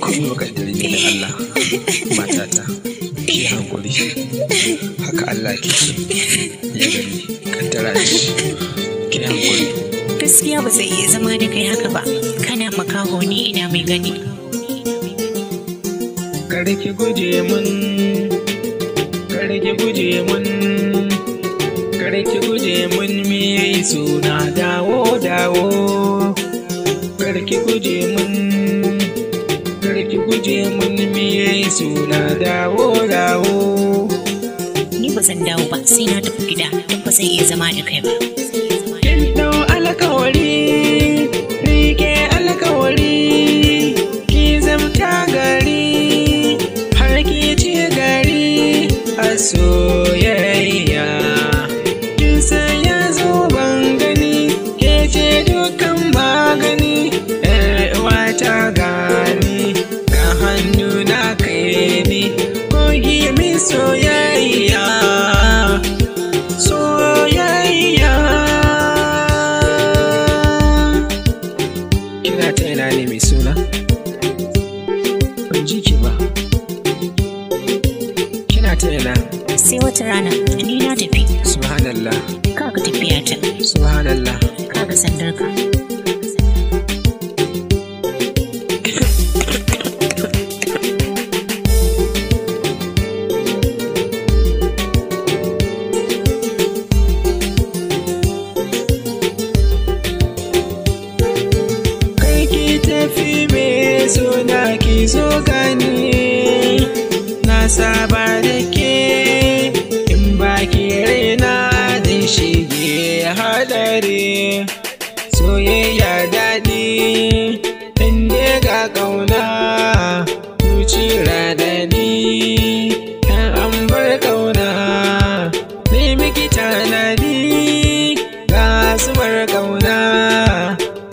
Komai muƙaddari ne da Allah, matata, ki hankuri. Haka Allah ke so. Ya gani, kaddara ce. Ki hankuri. Gaskiya ba zai iya zama da kai haka ba. Kana makaho ni ina mai gani. Kar ki guje mun, kar ki guje mun, kar ki guje mun me suna dawo dawo. Kar ki guje mun, kar ki guje mun me suna dawo dawo. Ni ba zan dawo ba sai na tafi gida don ba zan iya zama da kai ba. Kin dau alkawari, rike alkawari, ki zamta gari, har ki ci gari a soyayya. Kin san ya zo ban gani, ke ce dukkan magani, ‘yar uwata gani, ga hannu na kai ni, kogi min soyayya. Soyayya. Kina ta ina ne mai suna? Ban ji ki ba. Kina ta ina? Sai wata rana ni na tafi. Subhanallah, Kaga tafiyata, subhanallah. kaga sandarka. Kai ki tafi mai suna ki zo gani. Na saba da ke in ba ki raina zai shige hadari. Soyayya daɗi in dai ga ƙauna zuci raɗaɗi. In an bar ƙauna ne miki tanadi ga zubar ƙauna.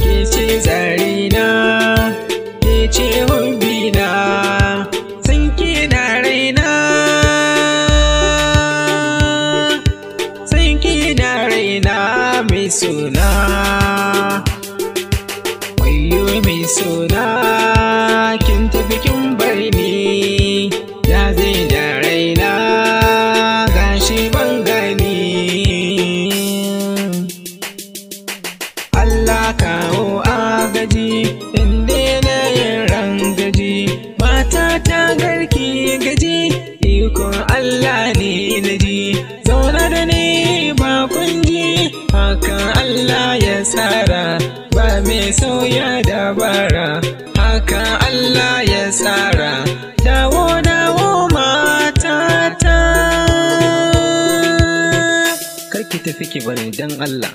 Ke ce zarina, ke ce hubbina, san ki na raina. San ki na raina mai suna. Wayyo mai suna, kin tafi kin bar ni, ya zai da raina, gashi ban gani. Allah kawo agaji in daina yin rangaji mata ta garki gaji ikon Allah ne na ji zauna da ni ba kunji haka Allah ya tsara ba mai sauya dabara haka Allah ya tsara dawo dawo matata. Karki tafi ki bari dan Allah.